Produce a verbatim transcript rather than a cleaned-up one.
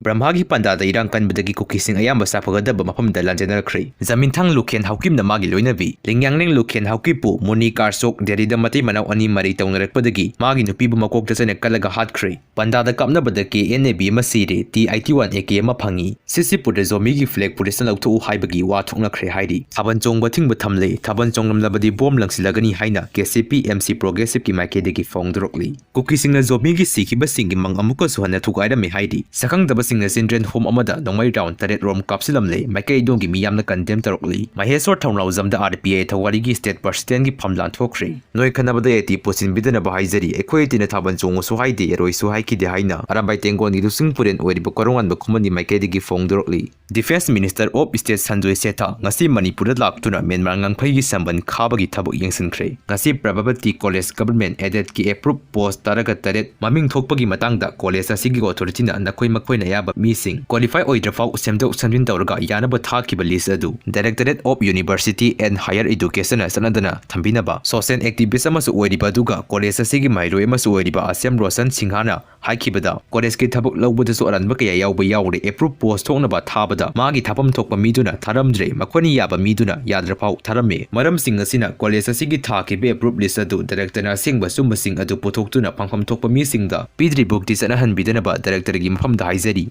ꯕ꯭ꯔꯍꯃꯒꯤ ꯄꯟꯗꯥꯗ ꯏꯔꯥꯡ ꯀꯟꯕꯗꯒꯤ ꯀꯨꯀꯤꯁꯤꯡ ꯑꯌꯥꯝꯕ ꯁꯥꯐꯒꯗꯕ ꯃꯐꯝꯗ ꯂꯥꯟꯖꯦꯟꯅꯔꯛꯈ꯭ꯔꯦ꯫ ꯖꯃꯤꯟꯊꯥꯡ ꯂꯨꯈꯦꯟ ꯍꯥꯎꯀꯤꯞꯅ ꯃꯥꯒꯤ ꯂꯣꯏꯅꯕꯤ ꯂꯤꯡꯌꯥꯡꯂꯦꯡ ꯂꯨꯈꯦꯟ ꯍꯥꯎꯀꯤꯞꯄꯨ ꯃꯨꯅꯤ ꯀꯥꯔꯁꯣꯛ ꯗꯦꯜꯂꯤꯗ ꯃꯇꯩ ꯃꯅꯥꯎ ꯑꯅꯤ ꯃꯔꯩ ꯇꯧꯅꯔꯛꯄꯗꯒꯤ ꯃꯥꯒꯤ ꯅꯨꯄꯤꯕꯨ ꯃꯀꯣꯛꯇ ꯆꯩꯅ ꯀꯜꯂꯒ ꯍꯥꯠꯈ꯭ꯔꯦ꯫ ꯄꯟꯗꯥꯗ ꯀꯥꯞꯅꯕꯗ ꯀꯦ ꯑꯦꯟ ꯑꯦ ꯕꯤ ꯑꯃ ꯁꯤꯔꯦ, T I T one A K ꯑꯃ ꯐꯪꯉꯤ꯫ ꯁꯤꯁꯤꯄꯨꯔꯗ ꯖꯣꯃꯤꯒꯤ ꯐ꯭ꯂꯦꯒ ꯄꯨꯂꯤꯁꯅ ꯂꯧꯊꯣꯛꯎ ꯍꯥꯏꯕꯒꯤ ꯋꯥ ꯊꯣꯛꯅꯈ꯭ꯔꯦ ꯍꯥꯏꯔꯤ꯫ ꯊꯥꯕꯜ ꯆꯣꯡꯕ ꯊꯤꯡꯕ ꯊꯝꯂꯦ, ꯊꯥꯕꯜ ꯆꯣꯡꯂꯝꯂꯕꯗꯤ ꯕꯣꯝ ꯂꯪꯁꯤꯜꯂꯒꯅꯤ ꯍꯥꯏꯅ K C P M C ꯄ꯭ꯔꯣꯒ꯭ꯔꯦꯁꯤꯞꯀꯤ ꯃꯥꯏꯀꯩꯗꯒꯤ ꯐꯣꯡꯗꯣꯔꯛꯂꯤ꯫ ꯀꯨꯀꯤꯁꯤꯡꯅ ꯖꯣꯃꯤꯒꯤ ꯁꯤꯈꯤꯕꯁꯤꯡꯒꯤ ꯃꯪ ꯑꯃꯨꯛꯀꯁꯨ ꯍꯟꯅ ꯊꯨꯒꯥꯏꯔꯝꯃꯤ ꯍꯥꯏꯔꯤ꯫ ꯁꯛꯈꯪꯗꯕꯁꯤꯡꯅ ꯆꯤꯜꯗ꯭ꯔꯦꯟ ꯍꯣꯝ ꯑꯃꯗ ꯅꯣꯡꯃꯩ ꯔꯥꯎꯟ ꯇꯔꯦꯠ ꯔꯣꯝ ꯀꯥꯞꯁꯤꯜꯂꯝꯂꯦ꯫ ꯃꯥꯏꯀꯩ ꯑꯗꯣꯝꯒꯤ ꯃꯤꯌꯥꯝꯅ condemn ꯇꯧꯔꯛꯂꯤ꯫ Mysore ꯊꯧꯅꯥꯎꯖꯝꯗ R P I ꯊꯧꯋꯥꯔꯤꯒꯤ state ꯄ꯭ꯔꯁꯤꯗꯦꯟꯒꯤ ꯐꯝ ꯂꯥꯟꯊꯣꯛꯈ꯭ꯔꯦ꯫ ꯅꯣꯏ ꯈꯟꯅꯕꯗ ꯑꯦ ꯇꯤ ꯄꯨꯁꯤꯟꯕꯤꯗꯅꯕ ꯍꯥꯏꯖꯔꯤ꯫ ꯑꯩꯈꯣꯏ ꯑꯇꯤꯅ ꯊꯥꯕꯜ ꯆꯣꯡꯉꯨꯁꯨ ꯍꯥꯏꯗꯦ, ꯌꯥꯔꯣꯏꯁꯨ ꯍꯥꯏꯈꯤꯗꯦ ꯍꯥꯏꯅ ꯑꯔꯥꯝꯕꯥꯏ ꯇꯦꯡꯒꯣꯜꯒꯤ ꯂꯨꯆꯤꯡ ꯄꯨꯔꯦꯟ ꯑꯣꯏꯔꯤꯕ ꯀꯣꯔꯣꯡꯉꯥꯟꯕ ꯈꯨꯃꯟꯒꯤ ꯃꯥꯏꯀꯩꯗꯒꯤ ꯐꯣꯡꯗꯣꯔꯛꯂꯤ꯫ Defence minister of state Sanjoy ꯁꯦꯊꯥ ꯉꯁꯤ ꯃꯅꯤꯄꯨꯔꯗ ꯂꯥꯛꯇꯨꯅ ꯃ꯭ꯌꯥꯟꯃꯥꯔ ꯉꯥꯡꯐꯩꯒꯤ ꯁꯝꯕꯟ ꯈꯥꯕꯒꯤ ꯊꯕꯛ ꯌꯦꯡꯁꯤꯟꯈ꯭ꯔꯦ꯫ ꯉꯁꯤ ꯄ꯭ꯔꯚꯥꯕꯇꯤ ꯀꯣꯂꯦꯖ ꯒꯚꯔꯟꯃꯦꯟꯠ ꯑꯦꯗꯦꯗꯀꯤ ꯑꯦꯄ꯭ꯔꯨꯞ ꯄꯣꯁ ꯇꯔꯥꯒ ꯇꯔꯦꯠ ꯃꯃꯤꯡ ꯊꯣꯛꯄꯒꯤ ꯃꯇꯥꯡꯗ ꯀꯣꯂꯦꯖ ꯑꯁꯤꯒꯤ ꯑꯣꯊꯣꯔꯤꯇꯤꯅ ꯅꯈꯣꯏ ꯃꯈꯣꯏꯅ ꯑꯌꯥꯕ ꯃꯤꯁꯤꯡ ꯀ꯭ꯋꯥꯂꯤꯐꯥꯏ ꯑꯣꯏꯗ꯭ꯔꯐꯥꯎ ꯁꯦꯝꯗꯣꯛ ꯁꯦꯝꯖꯤꯟ ꯇꯧꯔꯒ ꯌꯥꯅꯕ ꯊꯥꯈꯤꯕ ꯂꯤꯁ ꯑꯗꯨ directorate of university and higher ꯏꯗꯨꯀꯦꯁꯟꯅ ꯆꯠꯅꯗꯅ ꯊꯝꯕꯤꯅꯕ ꯁꯣꯁꯤꯌꯦꯜ ꯑꯦꯛꯇꯤꯚꯤꯁ ꯑꯃꯁꯨ ꯑꯣꯏꯔꯤꯕ ꯑꯗꯨꯒ ꯀꯣꯂꯦꯖ ꯑꯁꯤꯒꯤ ꯃꯍꯩꯔꯣꯏ ꯑꯃꯁꯨ ꯑꯣꯏꯔꯤꯕ ꯑꯁꯦꯝ ꯔꯣꯁꯟ ꯁꯤꯡꯍꯥꯅ ꯍꯥꯏꯈꯤꯕꯗ ꯀꯣꯂꯦꯖꯀꯤ ꯊꯕꯛ ꯂꯧꯕꯗꯁꯨ ꯑꯔꯥꯟꯕ ꯀꯌꯥ ꯌꯥꯎꯕ ꯌꯥꯎꯔꯦ꯫ ꯑꯦꯄ꯭ꯔꯨꯞ ꯄꯣꯁ ꯊꯣꯛꯅꯕ ꯊꯥꯕꯗ ꯃꯥꯒꯤ ꯊꯥꯐꯝ ꯊꯣꯛꯄ ꯃꯤꯗꯨꯅ ꯊꯥꯔꯝꯗ꯭ꯔꯦ, ꯃꯈꯣꯏꯅ ꯌꯥꯕ ꯃꯤꯗꯨꯅ ꯌꯥꯗ꯭ꯔꯐꯥꯎ ꯊꯥꯔꯝꯃꯤ꯫ ꯃꯔꯝꯁꯤꯡ ꯑꯁꯤꯅ ꯀꯣꯂꯦꯖ ꯑꯁꯤꯒꯤ ꯊꯥꯈꯤꯕ ꯑꯦꯄ꯭ꯔꯨꯞ ꯂꯤꯁ ꯑꯗꯨ ꯗꯥꯏꯔꯦꯛꯇꯔꯅ ꯑꯁꯦꯡꯕ ꯑꯆꯨꯝꯕꯁꯤꯡ ꯑꯗꯨ ꯄꯨꯊꯣꯛꯇꯨꯅ ꯐꯪꯐꯝ ꯊꯣꯛꯄ ꯃꯤꯁꯤꯡꯗ ꯄꯤꯗ꯭ꯔꯤꯕꯨꯛꯇꯤ ꯆꯠꯅꯍꯟꯕꯤꯗꯅꯕ ꯗꯥꯏꯔꯦꯛꯇꯔꯒꯤ ꯃꯐꯝꯗ ꯍꯥꯏꯖꯔꯤ꯫